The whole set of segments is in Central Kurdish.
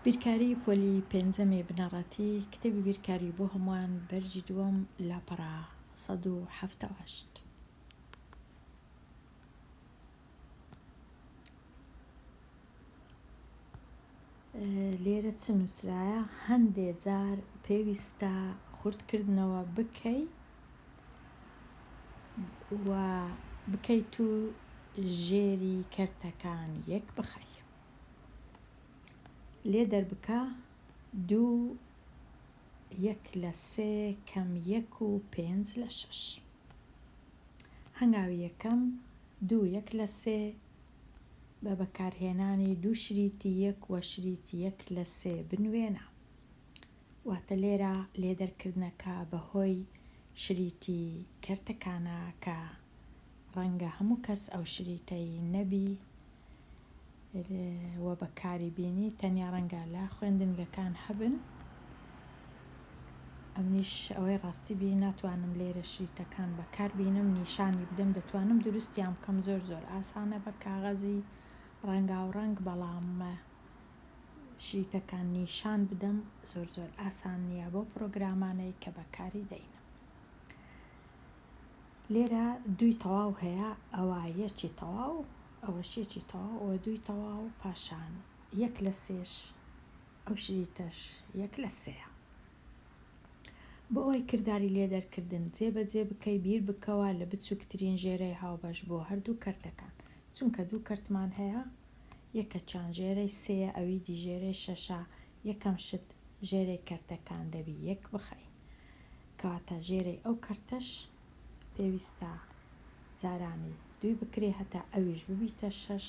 بیرکاری پۆلی پێنجەمی بنەڕەتی، کتێبی بیرکاری بۆ هەمووان، بەرگی دووەم، لاپەڕە 178. لێرە چ نووسرایە؟ هەندێ جار پێویستە خوردکردنەوە بکەی و بکەیت و ژێری کەرتەکان یەک بخەی. لێ دەربکە دوو یەک لە سێ کەم یەک و پێنج لە شەش. هەنگاوی یەکەم، دوو یەک لە سێ بە بەکارهێنانی دوو شریتی یەک و شریتی یەک لە سێ بنوێنە. واتە لێرە لێدەرکردنەکە بە هۆی شریتی کەرتەکانە کە ڕەنگە هەموو کەس ئەو شریتەی نەبی و بەکاری بینی تەنیا ڕەنگە لە خوێندنگەکان هەبن. ئەمنیش ئەوەی ڕاستی بی ناتوانم لێرە شریتەکان بەکار بینم نیشانی بدەم دەتوانم دروستیان بکەم زۆر زۆر ئاسانە بە کاغەزی ڕەنگاو ڕەنگ بەڵام شریتەکان نیشان بدەم زۆر زۆر ئاسان نییە بۆ پرۆگرامانەی کە بەکاری دەینم. لێرە دووی تەواو هەیە ئەوە یەکی تەواو ئەوەش یەکی تەواو ئەوە دووی تەواو پاشان یەک لە سێش ئەو شریتەش یەک لە سێیە. بۆ ئەوەی کرداری لێدەرکردن جێبەجێ بکەی بیر بکەوە لە بچووکترین ژێرەی هاوبەش بۆ هەردوو کەرتەکان چونکە دوو کەرتمان هەیە یەکەکیان ژێرەی سێیە ئەوی دی ژێرەی شەشە یەکەم شت ژێرەی کەرتەکان دەبی یەک بخەین کەواتە ژێرەی ئەو کەرتەش پێویستە جارانی دووی بکرێ هەتا ئەویش ببیتە شەش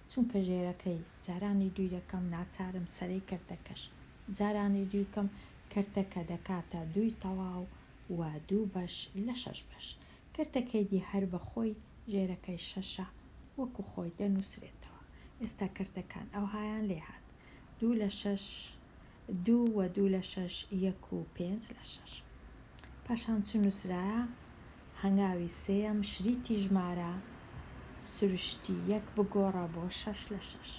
چونکە ژێرەکەی جارانی دووی دەکەم ناچارم سەرەی کەرتەکەش جارانی دووی بکەم کەرتەکە دەکاتە دووی تەواو و دوو بەش لە شەش بەش کەرتەکەی دی هەر بە خۆی ژێرەکەی شەشە وەکو خۆی دەنووسرێتەوە ئێستا کەرتەکان ئەوهایان لێ هات دوو لە شەش دوو و دوو لە شەش یەک و پێنج لە شەش. پاشان چ نووسرایە؟ هەنگاوی سێیەم شریتی ژمارە سروشتی یەک بگۆڕە بۆ شەش لە شەش.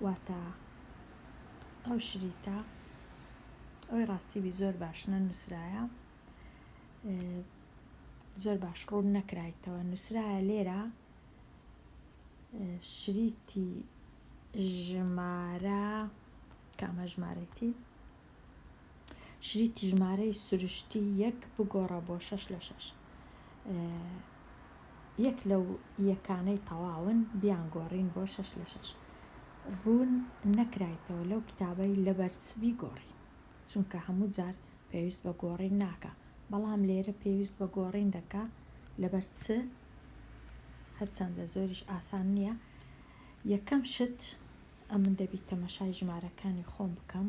واتە ئەو شریتە ئەوەی ڕاستی بی زۆر باش نەنووسرایە زۆر باش ڕوون نەکرایتەوە نووسرایە لێرە شریتی ژمارە کامە ژمارەیتی شریتی ژمارەی سروشتی یەک بگۆڕە بۆ شەش لە شەش یەک لەو یەکانەی تەواون بیان گۆڕین بۆ شەش لە شەش ڕوون نەکرایتەوە لەو کتابەی لەبەر چ بیگۆڕین چونکە هەموو جار پێویست بە گۆڕین ناکا بەڵام لێرە پێویست بە گۆڕین دەکا لەبەر چ هەرچەندە زۆریش ئاسان نییە یەکەم شت ئەمن دەبی تەمەشای ژمارەکانی خۆم بکەم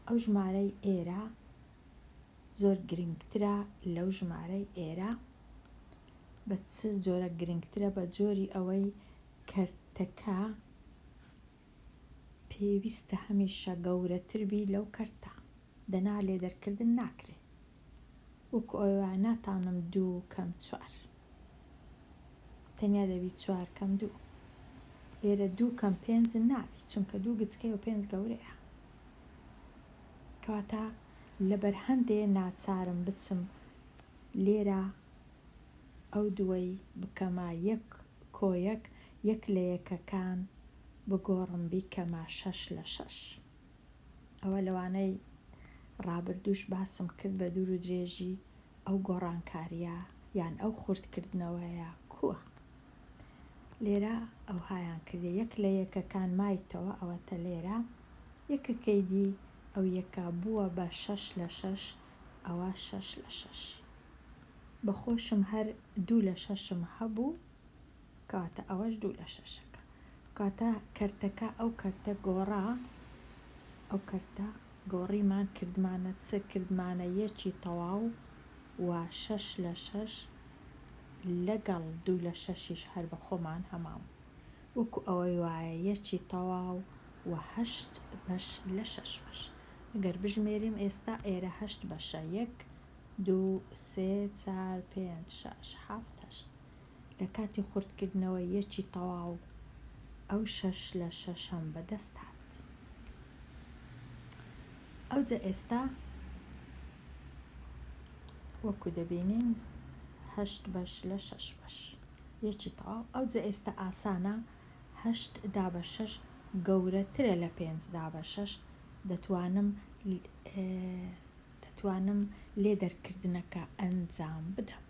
ئەو ژمارەی ئێرە زۆر گرنگترە لەو ژمارەی ئێرە بە چ جۆرە گرنگترە بە جۆری ئەوەی کەرتەکە پێویستە هەمیشە گەورەتر بی لەو کەرتە دەنا لێدەرکردن ناکرێ وەکو ئەوەی وایە ناتانم دوو کەم چوار تەنیا دەبی چوار کەم دوو لێرە دوو کەم پێنج نابی چونکە دوو گچکەیە و پێنج گەورەیە کەواتە لەبەر هەندێ ناچارم بچم لێرە ئەو دووەی بکەمە یەک کۆ یەک یەک لە یەکەکان بگۆڕم بیکەمە شەش لە شەش. ئەوە لەوانەی ڕابردووش باسم کرد بە دوور و درێژی ئەو گۆڕانکارییە یان ئەو خوردکردنەوەیە کووە؟ لێرە ئەوهایان کردیە یەک لە یەکەکان مایتەوە ئەوەتە لێرە یەکەکەی دی ئەو یەکە بووە بە شەش لە شەش ئەوە شەش لە شەش بە خۆشم هەر دوو لە شەشم هەبوو کەواتە ئەوەش دوو لە شەشەکە کەواتە کەرتەکە ئەو کەرتە گۆڕا ئەو کەرتە گۆڕیمان کردمانە چ کردمانە یەکی تەواو و شەش لە شەش لەگەڵ دوو لە شەشیش هەر بە خۆمان هەمان بوو وەکو ئەوەی وایە یەکی تەواو و هەشت بەش لە شەش بەش ئەگەر بژمێریم ئێستا ئێرە هەشت بەشە یەک دوو سێ چار پێنج شەش حەفت هەشت لە کاتی خوردکردنەوەی یەکی تەواو ئەو شەش لە شەشەم بەدەست هات. ئەوجە ئێستا وەکو دەبینین هەشت بەش لە شەش بەش یەکی تەواو. ئەوجە ئێستا ئاسانە هەشت دا بە شەش گەورەترە لە پێنج دا بە شەش دەتوانم دەتوانم لێ دەرکردنەکە ئەنجام بدەم.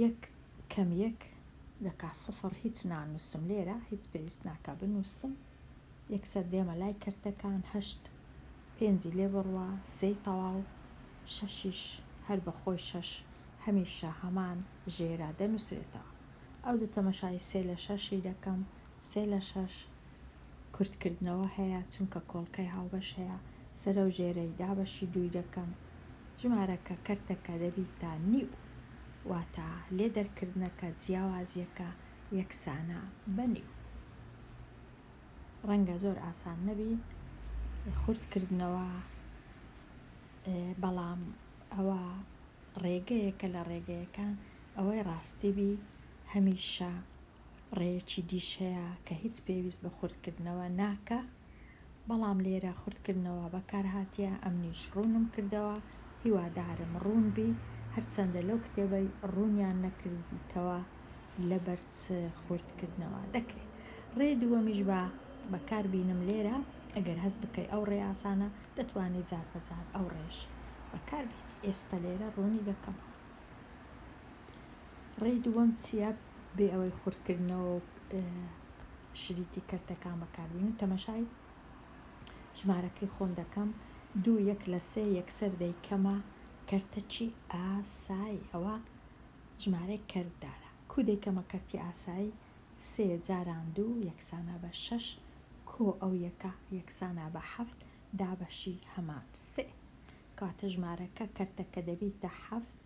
یەک کەم یەک دەکا سفر هیچ نانووسم لێرە هیچ پێویست ناکا بنووسم یەکسەر دێمە لای کەرتەکان هەشت پێنجی لێ بڕوا سێی تەواو شەشیش هەر بە خۆی شەش هەمیشە هەمان ژێرە دەنووسرێتەوە ئەوجە تەمەشای سێ لە شەشی دەکەم سێ لە شەش کورتکردنەوە هەیە چونکە کۆڵکەی هاوبەش هەیە سەرەو ژێرەی دابەشی دووی دەکەم ژمارەکە کەرتەکە دەبیتە نیو واتە لێ دەرکردنەکە جیاوازیەکە یەکسانە بە نیو. ڕەنگە زۆر ئاسان نەبی خورد کردنەوە بەڵام ئەوە ڕێگەیەکە لە ڕێگەیەکان ئەوەی ڕاستی بی هەمیشە ڕێیەکی دیش هەیە کە هیچ پێویست بە خوردکردنەوە ناکا بەڵام لێرە خوردکردنەوە بەکارهاتیە ئەمنیش ڕوونم کردەوە هیوادارم ڕوون بی هەرچەندە لەو کتێبەی ڕوونیان نەکردیتەوە لەبەر چ خوردکردنەوە دەکرێ ڕێی دووەمیش با بەکار بینم لێرە ئەگەر هەست بکەی ئەو ڕێ ئاسانە دەتوانی جار بە جار ئەو ڕێش بەکار بینی ئێستە لێرە ڕوونی دەکەمەوە. ڕێی دووەم چییە؟ بێ ئەوەی خورتکردنەوە و شریتی کەرتەکان بەکاربینم تەماشای ژمارەکەی خۆم دەکەم دوو یەک لە سێ یەکسەر دەیکەمە کەرتەکی ئاسایی ئەوە ژمارەی کەرتدارە کو دەیکەمە کەرتی ئاسایی سێ جاران دوو یەکسانە بە شەش کۆ ئەو یەکە یەکسانە بە حەفت دابەشی هەمان سێ کەواتە ژمارەکە کەرتەکە دەبیتە حەفت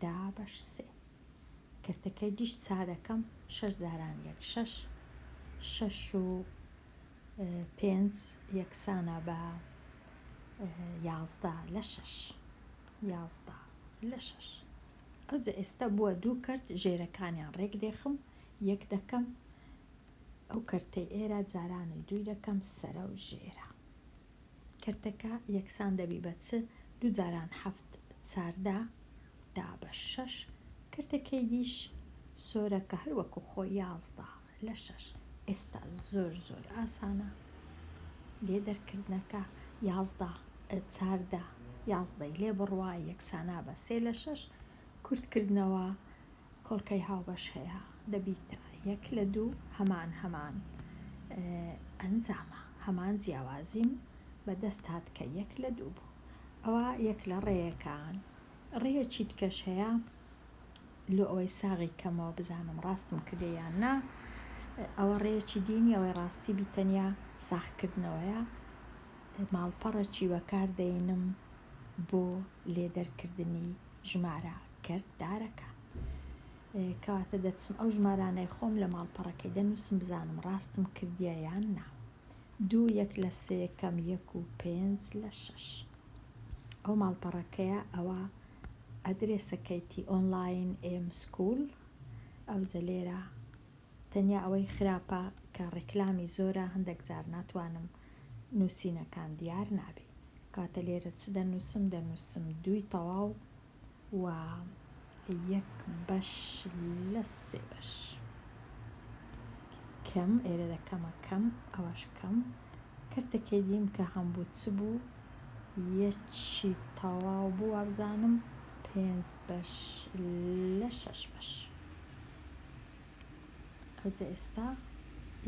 دابەش سێ. کەرتەکەی دیش چا دەکەم شەش جاران یەک شەش، شەش و پێنج یەکسانە بە 11 لە شەش. 11 لە شەش. ئەوجە ئێستا بووە دوو کەرت ژێرەکانیان ڕێک دێخم یەک دەکەم ئەو کەرتەی ئێرە جارانی دووی دەکەم سەرە و ژێرە. کەرتەکە یەکسان دەبی بە چ؟ دوو جاران حەفت 14 دا بە شەش، کەرتەکەی دیش سۆرەکە هەر وەکو خۆی 11 لە شەش. ئێستا زۆر زۆر ئاسانە لێ دەرکردنەکە 11 14 یازدەی لێ بڕوا یەکسانە بە سێ لە شەش، کورتکردنەوە کۆڵکەی هاوبەش هەیە دەبیتە یەک لە دوو هەمان هەمان ئەنجامە هەمان جیاوازیم بەدەست هات کە یەک لە دوو بوو ئەوە یەک لە ڕێیەکان ڕێیەکی دیکەش هەیە لۆ ئەوەی ساغی کەمەوە بزانم ڕاستم کردێ یان نا ئەوە ڕێیەکی دینی ئەوەی ڕاستی بی تەنیا ساغکردنەوەیە ماڵپەڕەکی بەکار دەینم بۆ لێدەرکردنی ژمارە کەرتدارەکان. کەواتە دەچم ئەو ژمارانەی خۆم لە ماڵپەڕەکەی دەنووسم بزانم ڕاستم کردیە یان نا. دوو یەک لە سێ کەم یەک و پێنج لە شەش. ئەو ماڵپەڕەکەیە ئەوە ئەدرێسەکەیتی ئۆنلاین ئێم سکوول ئەوجە لێرە تەنیا ئەوەی خراپە کە ڕیکلامی زۆرە هەندەک جار ناتوانم نووسینەکان دیار نابی. کەواتە لێرە چ دەنووسم دەنووسم دووی تەواو و یەک بەش لە سێ بەش کەم ئێرە دەکەمە کەم ئەوەش کەم کەرتەکەی دیم کە هەم بوو چ بوو یەکی تەواو بوو وابزانم پێنج بەش لە شەش بەش ئەوجە ئێستا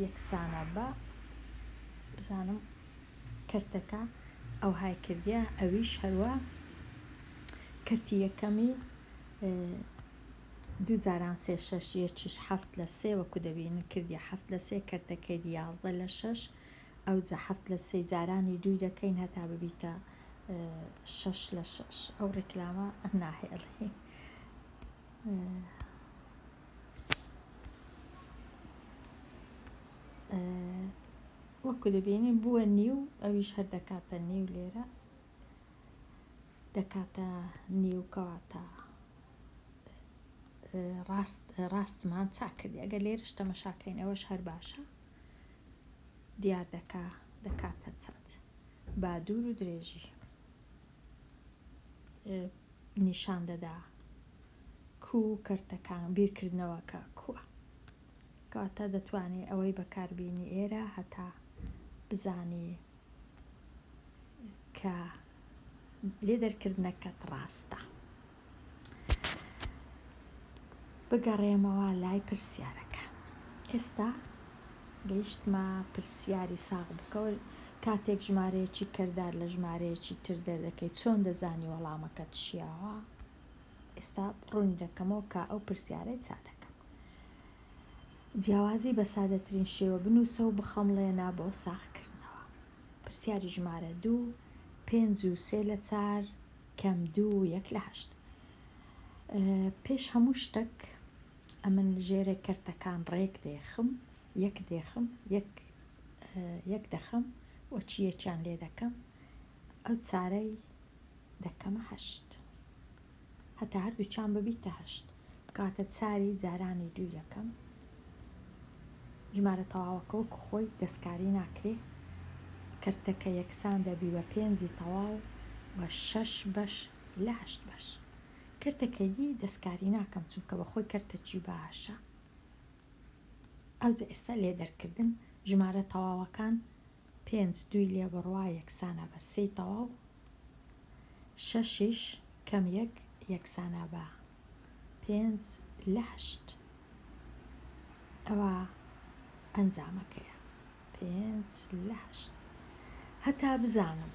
یەکسانە بە بزانم کەرتەکە ئەوهای کردیە ئەویش هەروا کەرتی یەکەمی دوو جاران سێ شەش یەکیش حەفت لە سێ وەکو دەبینن کردیە حەفت لە سێ کەرتەکەی دی 11 لە شەش ئەوجە حەفت لە سێ جارانی دووی دەکەین هەتا ببیتە شەش لە شەش ئەو ڕیکلامە ناهێڵی. وەکو دەبینین بووە نیو ئەویش هەر دەکاتە نیو لێرە دەکاتە نیو کەواتە ڕاست ڕاستمان چاک کردی ئەگەر لێرەش تەمەشاکەین ئەوەش هەر باشە دیار دەکا دەکاتە چەند. با دوور و درێژی نیشان دەدا کوو کەرتەکان بیرکردنەوەکە کووە. کەواتە دەتوانی ئەوەی بەکاربینی ئێرە هەتا بزانی کە لێ دەرکردنەکەت ڕاستە. بگەڕێمەوە لای پرسیارەکە. ئێستا گەیشتمە پرسیاری ساغ بکەوە کاتێک ژمارەیەکی کردار لە ژمارەیەکی تر دەردەکەی چۆن دەزانی وەڵامەکەت شیاوە؟ ئێستا ڕوونی دەکەمەوە کە ئەو پرسیارەی چا دەکەم. جیاوازی بە سادەترین شێوە بنووسە و بخەمڵێنە بۆ ساغکردنەوە. پرسیاری ژمارە دوو، پێنج و سێ لە چار کەم دوو و یەک لە هەشت. پێش هەموو شتەک ئەمن ژێرێ کەرتەکان ڕێک دێخم، یەک دێخم، یەک یەک دەخەم و چی یەکیان لێ دەکەم، ئەو چارەی دەکەمە هەشت. هەتا هەردووکیان ببیتە هەشت. کەواتە چاری جارانی دووی دەکەم. ژمارە تەواوەکە وەکو خۆی دەستکاری ناکرێ. کەرتەکە یەکسان دەبی بە پێنجی تەواو و شەش بەش لە هەشت بەش. کەرتەکەی دی دەستکاری ناکەم چونکە بە خۆی کەرتەکی باشە. ئەوجە ئێستا لێ دەرکردن ژمارە تەواوەکان پێنج دووی لێ بڕوا یەکسانە بە سێی تەواو، شەشیش کەم یەک یەکسانە بە پێنج لە هەشت. ئەوە ئەنجامەکەیە پێنج لە هەشت. هەتا بزانم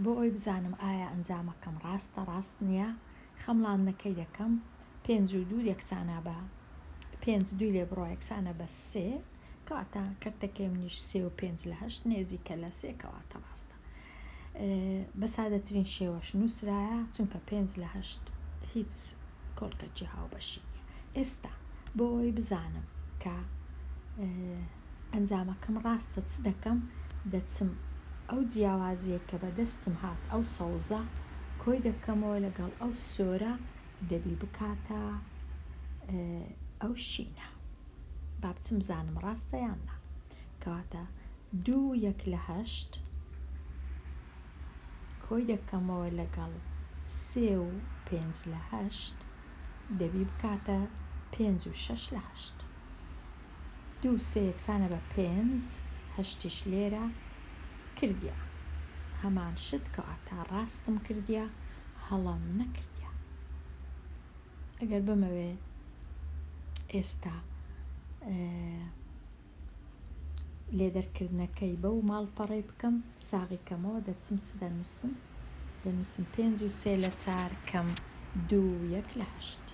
بۆ ئەوەی بزانم ئایا ئەنجامەکەم ڕاستە ڕاست نییە خەمڵاندنەکەی دەکەم پێنج و دوو یەکسانە بە پێنج دووی لێ بڕوا یەکسانە بە سێ کەواتە کەرتەکەی منیش سێ و پێنج لە هەشت نێزیکە لە سێ کەواتە ڕاستە بە سادەترین شێوەش نووسرایە چونکە پێنج لە هەشت هیچ کۆڵکەکی هاوبەشی نییە ئێستا بۆ ئەوەی بزانم کە ئەنجامەکەم ڕاستە چ دەکەم دەچم ئەو جیاوازیە کە بەدەستم هات ئەو سەوزە کۆی دەکەمەوە لەگەڵ ئەو سۆرە دەبی بکاتە ئەو شینە با بچم بزانم ڕاستە یان نا کەواتە دوو یەک لە هەشت کۆی دەکەمەوە لەگەڵ سێ و پێنج لە هەشت دەبی بکاتە پێنج و شەش لە هەشت دوو سێ یەکسانە بە پێنج هەشتیش لێرە کردیا هەمان شت کەواتە ڕاستم کردیا هەڵەم نەکردیا ئەگەر بمەوێ ئێستا لێدەرکردنەکەی بەو ماڵپەڕەی بکەم ساغی کەمەوە دەچم چ دەنووسم دەنووسم پێنج و سێ لە چار کەم دوو یەک لە هەشت.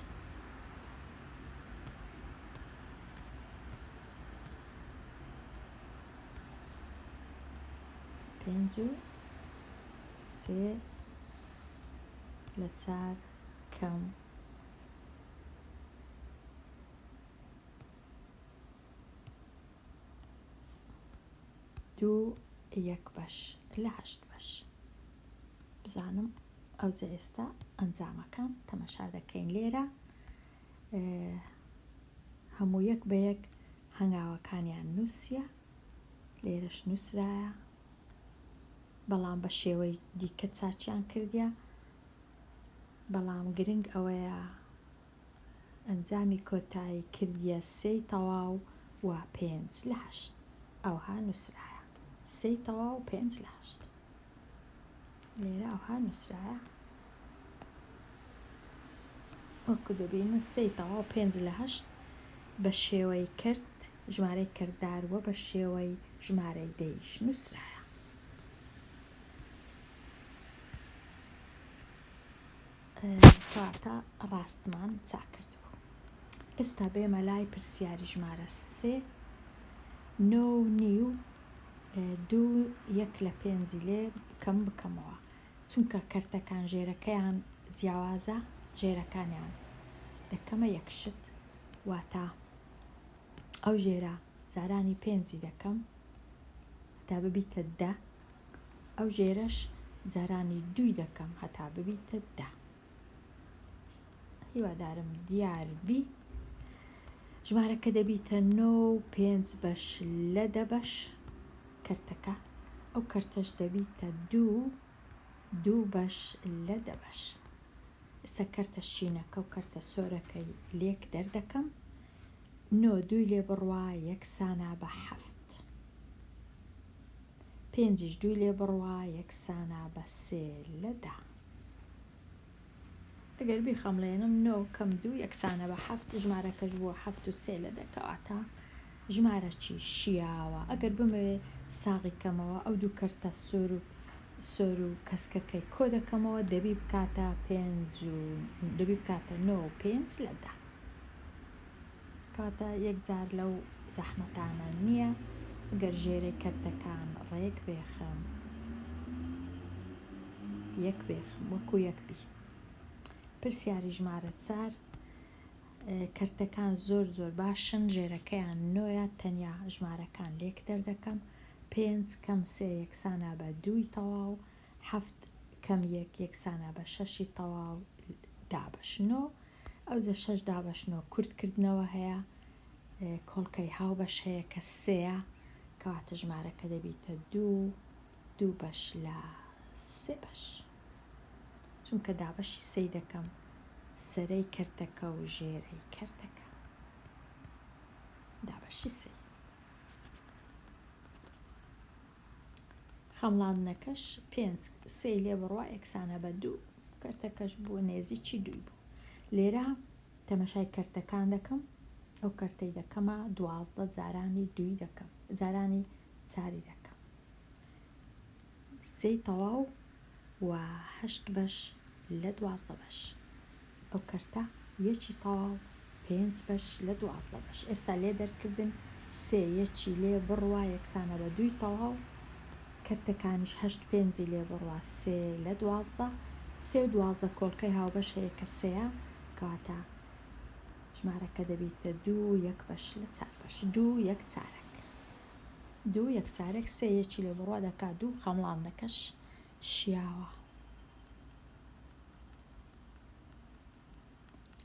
پێنج و سێ لە چار کەم دوو یەک بەش لە هەشت بەش بزانم ئەوجە ئێستا ئەنجامەکان تەمەشا دەکەین لێرە هەموو یەک بە یەک هەنگاوەکانیان نووسیە لێرەش نووسرایە بەڵام بە شێوەی دیکە چاچیان کردیە بەڵام گرنگ ئەوەیە ئەنجامی کۆتایی کردیە سێی تەواو و پێنج لە هەشت. ئەوها نووسرایە. سێی تەواو و پێنج لە هەشت. لێرە ئەوها نووسرایە. وەکو دەبینن سێی تەواو پێنج لە هەشت بە شێوەی کرد ژمارەی کردار وە بە شێوەی ژمارەی دەیش نووسرایە. کەواتە ڕاستمان چاک کردبوو. ئێستا بێمە لای پرسیاری ژمارە سێ نۆ و نیو دوو یەک لە پێنجی لێ بکەم بکەمەوە چونکە کەرتەکان ژێرەکەیان جیاوازە ژێرەکانیان دەکەمە یەک شت واتە ئەو ژێرە جارانی پێنجی دەکەم هەتا ببیتە دە ئەو ژێرەش جارانی دووی دەکەم هەتا ببیتە دە. هیوادارم دیار بی. ژمارەکە دەبیتە نۆ و پێنج بەش لە دە بەش کەرتەکە. ئەو کەرتەش دەبیتە دوو دوو بەش لە دە بەش. ئێستا کەرتە شینەکە و کەرتە سۆرەکەی لێک دەردەکەم. نۆ دووی لێ بڕوا یەکسانە بە حەفت. پێنجیش دووی لێ بڕوا یەکسانە بە سێ لە دە. ئەگەر بیخەمڵێنم نۆ کەم دوو یەکسانە بە حەفت، ژمارەکەش بووە حەفت و سێ لە دە، کەواتە ژمارەکی شیاوە. ئەگەر بمەوێ ساغی کەمەوە ئەو دوو کەرتە سۆر و سۆر و کەسکەکەی کۆ دەکەمەوە دەبی بکاتە پێنج و دەبی بکاتە نۆ و پێنج لە دە. کەواتە یەکجار لەو زەحمەتانە نییە ئەگەر ژێرەی کەرتەکان ڕێک بێخم یەک بێخم وەکو یەک بی. پرسیاری ژمارە چار کەرتەکان زۆر زۆر باشن ژێرەکەیان نۆیە تەنیا ژمارەکان لێک دەردەکەم پێنج کەم سێ یەکسانە بە دووی تەواو حەفت کەم یەک یەکسانە بە شەشی تەواو دابەش نۆ ئەوجە شەش دابەش نۆ کورت کردنەوە هەیە کۆڵکەی هاوبەش هەیە کە سێیە کەواتە ژمارەکە دەبیتە دوو دوو بەش لە سێ بەش چونکە دابەشی سێی دەکەم سەرەی کەرتەکە و ژێرەی کەرتەکە دابەشی سێی. خەمڵاندنەکەش پێنج سێی لێ بڕوا یەکسانە بە دوو کەرتەکەش بووە نێزیکی دووی بوو لێرە تەمەشای کەرتەکان دەکەم ئەو کەرتەی دەکەمە 12 جارانی دووی دەکەم جارانی چاری دەکەم سێی تەواو و هەشت بەش لە 12 بەش ئەو کەرتە یەکی تەواو پێنج بەش لە 12 بەش ئێستا لێ دەرکردن سێ یەکی لێ بڕوا یەکسانە بە دووی تەواو کەرتەکانیش هەشت پێنجی لێ بڕوا سێ لە 12 سێ و 12 کۆڵکەی هاوبەش هەیە کە سێیە کەواتە ژمارەکە دەبیتە دوو یەک بەش لە چار بەش دوو یەک چارەک دوو یەک چارەک سێ یەکی لێ بڕوا دەکا دوو خەمڵاندنەکەش شیاوە.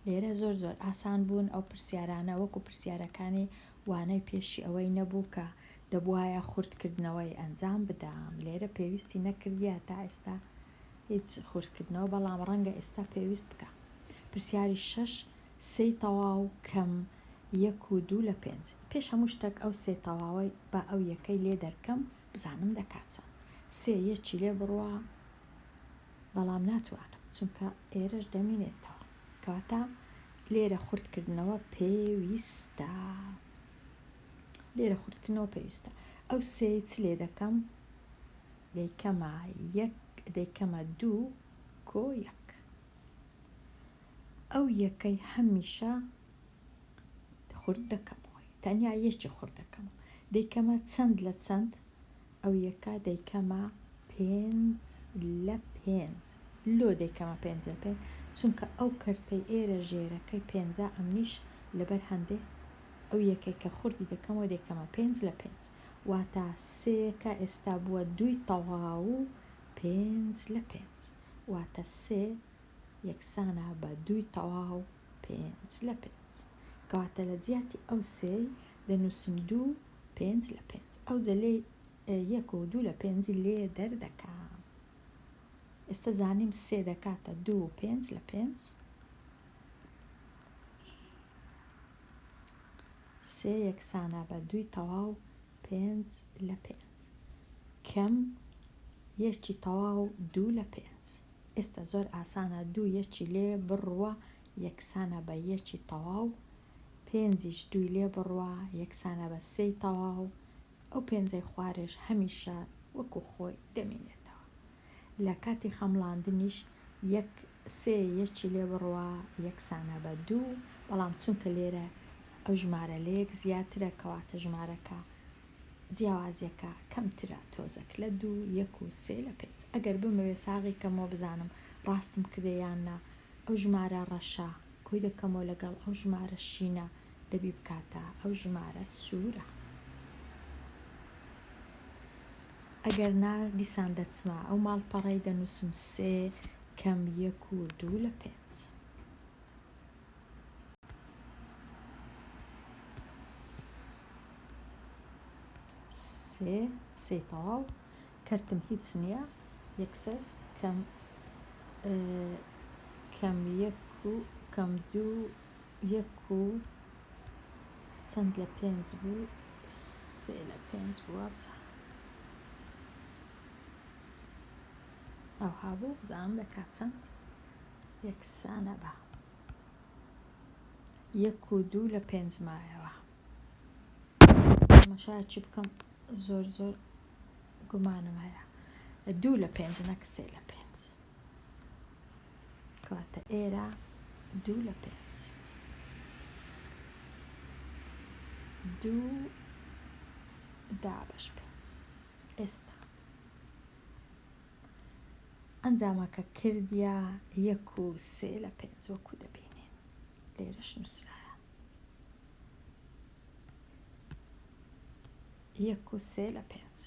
لێرە زۆر زۆر ئاسان بوون ئەو پرسیارانە وەکو پرسیارەکانی وانەی پێشی ئەوەی نەبوو کە دەبوایە خورتکردنەوەی ئەنجام بدەم لێرە پێویستی نەکردیە تا ئێستا هیچ خورتکردنەوە بەڵام ڕەنگە ئێستا پێویست بکە پرسیاری شەش سێی تەواو کەم یەک و دوو لە پێنج پێش هەموو شتەک ئەو سێ تەواوەی با ئەو یەکەی لێ دەرکەم بزانم دەکات چەند سێ یەکی لێ بڕوا بەڵام ناتوانم چونکە ئێرەش دەمینێتەوە کەواتە لێرە خورتکردنەوە پێویستە لێرە خورتکردنەوە پێویستە ئەو سێ چ لێ دەکەم دەیکەمە یەک دەیکەمە دوو کۆ یەک ئەو یەکەی هەمیشە خورد دەکەمەوە تەنیا یەکی خورد دەکەمەوە دەیکەمە چەند لە چەند ئەو یەکە دەیکەمە پێنج لە پێنج لۆ دەیکەمە پێنج لە پێنج چونکە ئەو کەرتەی ئێرە ژێرەکەی پێنجە ئەمنیش لەبەر هەندێ ئەو یەکەی کە خوردی دەکەمەوە دەیکەمە پێنج لە پێنج واتە سێیەکە ئێستا بووە دووی تەواو و پێنج لە پێنج واتە سێ یەکسانە بە دووی تەواو پێنج لە پێنج کەواتە لە جیاتی ئەو سێی دەنووسم دوو پێنج لە پێنج ئەوجە لێی یەک و دوو لە پێنجی لێ دەردەکەم ئێستا زانیم سێ دەکاتە دوو و پێنج لە پێنج سێ یەکسانە بە دووی تەواو پێنج لە پێنج کەم یەکی تەواو دوو لە پێنج ئێستا زۆر ئاسانە دوو یەکی لێ بڕوە یەکسانە بە یەکی تەواو پێنجیش دووی لێ بڕوا یەکسانە بە سێی تەواو، ئەو پێنجەی خوارێش هەمیشە وەکو خۆی دەمینێتەوە. لە کاتی خەمڵاندنیش یەک سێ یەکی لێ بڕوا یەکسانە بە دوو، بەڵام چونکە لێرە ئەو ژمارە لە یەک زیاترە کەواتە ژمارەکە جیاوازیەکە کەمترە تۆزەک لە دوو یەک و سێ لە پێنج. ئەگەر بمەوێ ساغی کەمەوە بزانم ڕاستم کردە یان نا ئەو ژمارە ڕەشە کۆی دەکەمەوە لەگەڵ ئەو ژمارە شینە دەبی بکاتە ئەو ژمارە سوورە. ئەگەر نا دیسان دەچمە ئەو ماڵپەڕەی دەنووسم سێ کەم یەک و دوو لە پێنج. سێ سێی تەواو. کەرتم هیچ نییە یەکسەر کەم کەم یەک و کەم دوو یەک و چەند لە پێنج بوو؟ سێ لە پێنج بوو وابزانم. ئەوها بوو بزانم دەکات چەند یەکسانە بە یەک و دوو لە پێنج مایەوە. تەماشایەکی بکەم زۆر زۆر گومانم هەیە دوو لە پێنج نەک سێ لە پێنج. کەواتە ئێرە دوو لە پێنج دوو دابەش پێنج ئێستا ئەنجامەکە کردیا یەک و سێ لە پێنج وەکو دەبینین لێرەش نووسرایە یەک و سێ لە پێنج.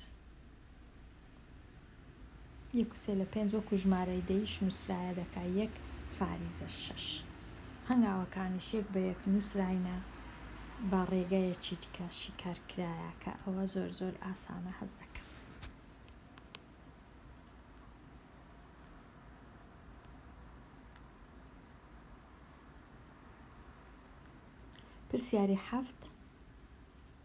یەک و سێ لە پێنج وەکو ژمارەی دەیش نووسرایە دەکا یەک فاریزە شەش. هەنگاوەکانیش یەک بە یەک نووسراینە بە ڕێگەیەکی دیکە شیکار کرایە کە ئەوە زۆر زۆر ئاسانە هەست دەکەم. پرسیاری حەفت،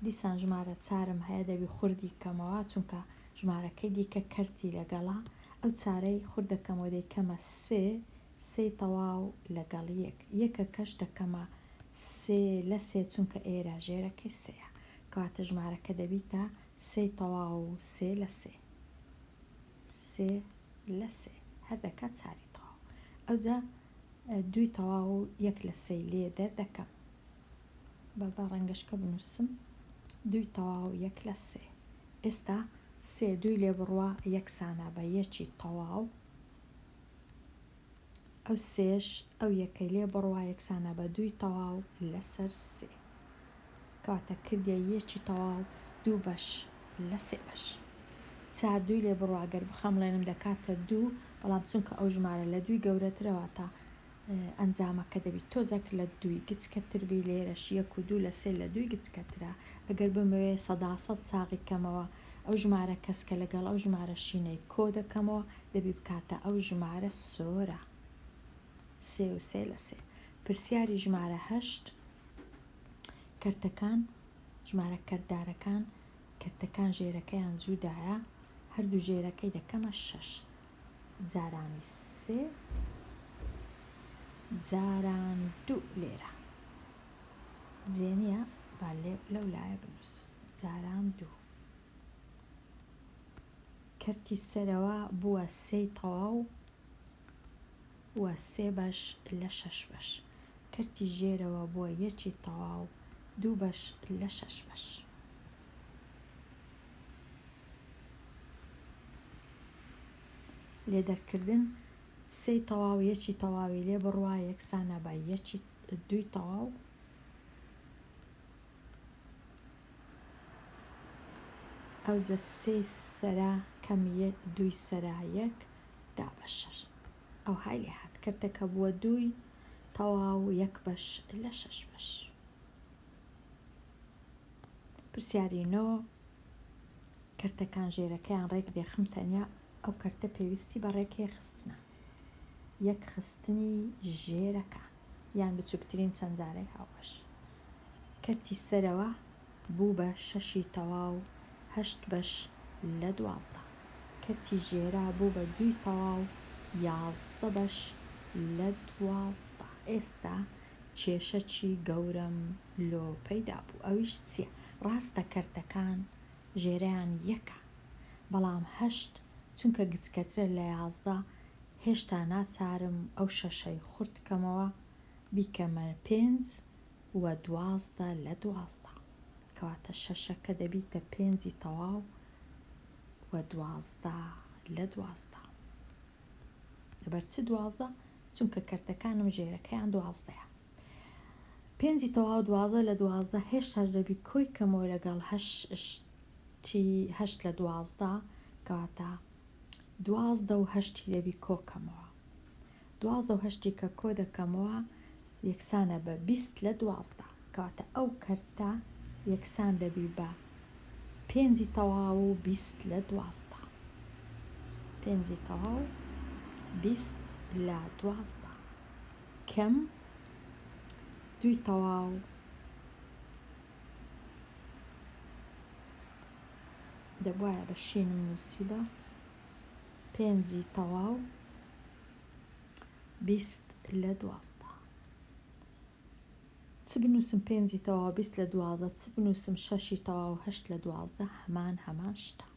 دیسان ژمارە چارم هەیە دەبی خوردی کەمەوە چونکە ژمارەکەی دیکە کەرتی لەگەڵە ئەو چارەی خورد دەکەمەوە دەیکەمە سێ سێی تەواو لەگەڵ یەک یەکەکەش دەکەمە سێ لە سێ چونکە ئێرە ژێرەکەی سێیە کەواتە ژمارەکە دەبیتە سێی تەواو و سێ لە سێ سێ لە سێ هەر دەکات چاری تەواو ئەوجا دووی تەواو و یەک لە سێی لێ دەردەکەم با بە ڕەنگەشکە بنووسم دووی تەواو یەک لە سێ ئێستا سێ دووی لێ بڕوا یەکسانە بە یەکی تەواو ئەو سێش ئەو یەکەی لێ بڕوا یەکسانە بە دووی تەواو لەسەر سێ کەواتە کردیە یەکی تەواو دوو بەش لە سێ بەش چار دووی لێ بڕوا گەر بخەمڵێنم دەکاتە دوو بەڵام چونکە ئەو ژمارە لە دووی گەورەترە واتە ئەنجامەکە دەبی تۆزەک لە دووی گچکەتر بی لێرەش یەک و دوو لە سێ لە دووی گچکەترە ئەگەر بمەوێ سەدا سەد ساغی کەمەوە ئەو ژمارە کەسکە لەگەڵ ئەو ژمارە شینەی کۆ دەکەمەوە دەبی بکاتە ئەو ژمارە سۆرە سێ و سێ لە سێ پرسیاری ژمارە هەشت کەرتەکان ژمارە کەرتدارەکان کەرتەکان ژێرەکەیان جودایە هەردوو ژێرەکەی دەکەمە شەش جارانی سێ جاران دوو لێرە جێ نییە با لەو لایە بنووسم جاران دوو کەرتی سەرەوە بووە سێی تەواو و سێ بەش لە شەش بەش کەرتی ژێرەوە بووە یەکی تەواو دوو بەش لە شەش بەش. لێدەرکردن، سێی تەواو یەکی تەواوی لێ بڕوا یەکسانە بە یەکی دووی تەواو. ئەوجە سێی سەرا کەم دووی سەرا یەک دا بە شەش. ئەوهای لێ هات کەرتەکە بووە دووی تەواو یەک بەش لە شەش بەش. پرسیاری نۆ، کەرتەکان ژێرەکەیان ڕێک دێخم تەنیا ئەو کەرتە پێویستی بە ڕێکێخستنە یەک خستنی ژێرەکان یان بچوکترین چەند جارەی هاوبەش کەرتی سەرەوە بوو بە شەشی تەواو هەشت بەش لە 12 کەرتی ژێرە بوو بە دووی تەواو 11 بەش لە 12 ئێستا کێشەکی گەورەم لۆ پەیدا بوو ئەویش چیە ڕاستە کەرتەکان ژێرەیان یەکە بەڵام هەشت چونکە گچکەترە لە 11 هێشتا ناچارم ئەو شەشەی خورد کەمەوە بیکەمە پێنج و 12 لە 12 کەواتە شەشەکە دەبیتە پێنجی تەواو و 12 لە 12 لەبەر چ 12؟ چونکە کەرتەکانم ژێرەکەیان دوازدەیە. پێنجی تەواو 12 لە 12 هێشتاش دەبی کۆی کەمەوە لەگەڵ هەشتی هەشت لە 12 کەواتە 12 و هەشتی دەبی کۆ کەمەوە. 12 و هەشتی کە کۆ دەکەمەوە یەکسانە بە 20 لە 12 کەواتە ئەو کەرتە یەکسان دەبی بە پێنجی تەواو و 20 لە 12. پێنجی تەواو 20 لە 12 کەم دووی تەواو دەبوایە بە شینم نووسیبا پێنجی تەواو 20 لە 12. چ بنووسم پێنجی تەواو 20 لە 12، چ بنووسم شەشی تەواو هەشت لە 12، هەمان هەمان شتە.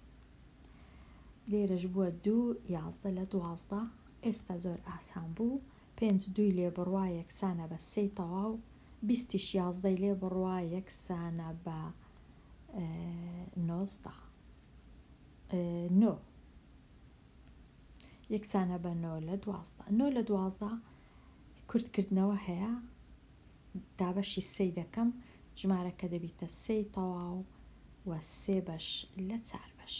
لێرەش بووە دوو 11 لە 12. ئێستا زۆر ئاسان بوو. پێنج دووی لێ بڕوا یەکسانە بە سێی تەواو، بیستیش یازدەی لێ بڕوا یەکسانە بە 19، نۆ یەکسانە بە نۆ لە 12. نۆ لە 12 کورتکردنەوە هەیە، دابەشی سێی دەکەم، ژمارەکە دەبیتە سێی تەواو و سێ بەش لە چار بەش.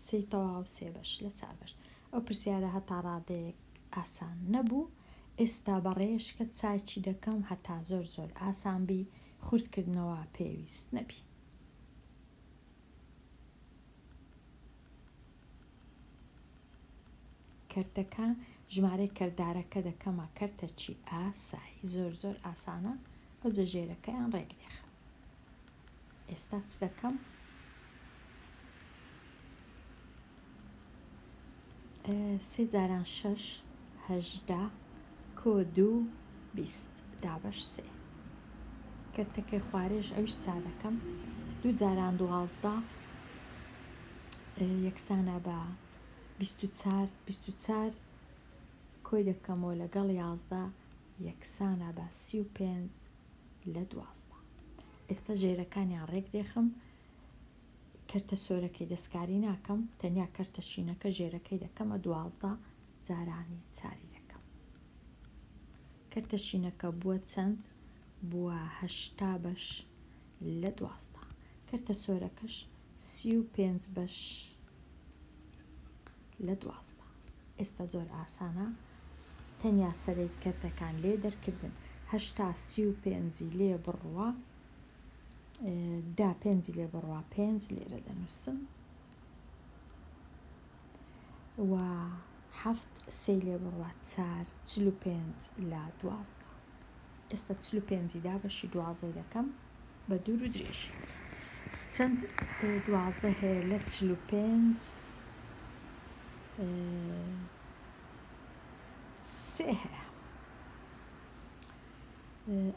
سێی تەواو سێ بەش لە چار بەش. ئەو پرسیارە هەتا ڕادەیەک ئاسان نەبوو. ئێستا بە ڕێشکە چاکی دەکەم هەتا زۆر زۆر ئاسان بی، خورتکردنەوە پێویست نەبی. کەرتەکە ژمارەی کەردارەکە دەکەمە کەرتەکی ئاسایی، زۆر زۆر ئاسانە. ئەو جەژێرەکەیان ڕێک دێخم. ئێستا چ دەکەم؟ سێ جاران شەش 18 کۆ دوو 20 دابەش سێ. کەرتەکەی خوارێش ئەویش چا دەکەم. دوو جاران 12 یەکسانە بە 24، 24 کۆی دەکەمەوە لەگەڵ 11 یەکسانە بە 35 لە 12. ئێستا ژێرەکانیان ڕێک دێخم. کەرتە سۆرەکەی دەستکاری ناکەم، تەنیا کەرتە شینەکە ژێرەکەی دەکەمە 12 جارانی چاری دەکەم. کەرتە شینەکە بووە چەند؟ بووە 80 بەش لە 12. کەرتە سۆرەکەش 35 بەش لە 12. ئێستا زۆر ئاسانە، تەنیا سەرەی کەرتەکان لێ دەرکردن. 80 35ی لێ بڕوە، دا پێنجی لێ بڕوا، پێنج لێرە دەنووسم و هەفت سێی لێ بڕوا چار، 45 لە 12. ئێستا 45ی دا بەشی دوازدەی دەکەم بە دوور و درێژی. چەند 12 هەیە لە 45؟ سێ هەیە.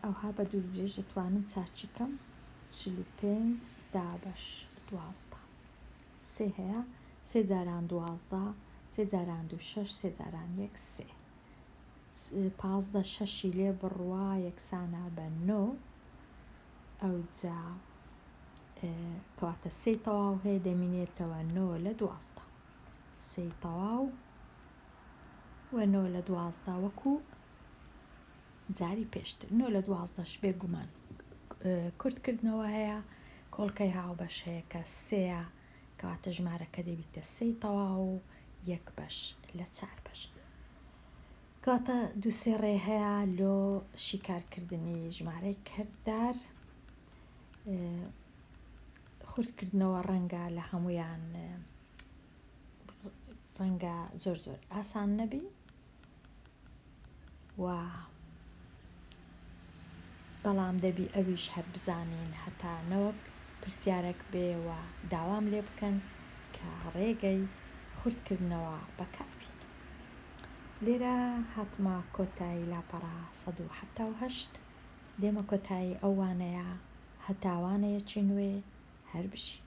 ئەوها بە دوور درێژ دەتوانم چاچی کەم. 45 دابەش 12 سێ هەیە، سێ جاران 12، سێ جاران دوو شەش، سێ جاران یەک سێ. 15 شەشی لێ بڕوا یەکسانە بە نۆ. ئەوجا کەواتە سێی تەواو هەیە دەمینێتەوە نۆ لە 12. سێی تەواو و نۆ لە 12 وەکو جاری پێشتر. نۆ لە 12ش بێگومان کورتکردنەوە هەیە، کۆڵکەی هاوبەش هەیە کە سێیە، کەواتە ژمارەکە دەبیتە سێی تەواو و یەک بەش لە چار بەش. کەواتە دوو سێ ڕێ هەیە لۆ شیکارکردنی ژمارەی کەرتدار. خورتکردنەوە ڕەنگە لە هەمویان ڕەنگە زۆر زۆر ئاسان نەبی و بەڵام دەبی ئەویش هەر بزانین هەتا نەوەک پرسیارێک بێ و داوام لێ بکەن کە ڕێگەی خورتکردنەوە بەکاربینم. لێرە هاتمە کۆتایی لاپەڕە 178، دێمە کۆتایی ئەو وانەیە. هەتا وانەیەکی نوێ هەر بژین.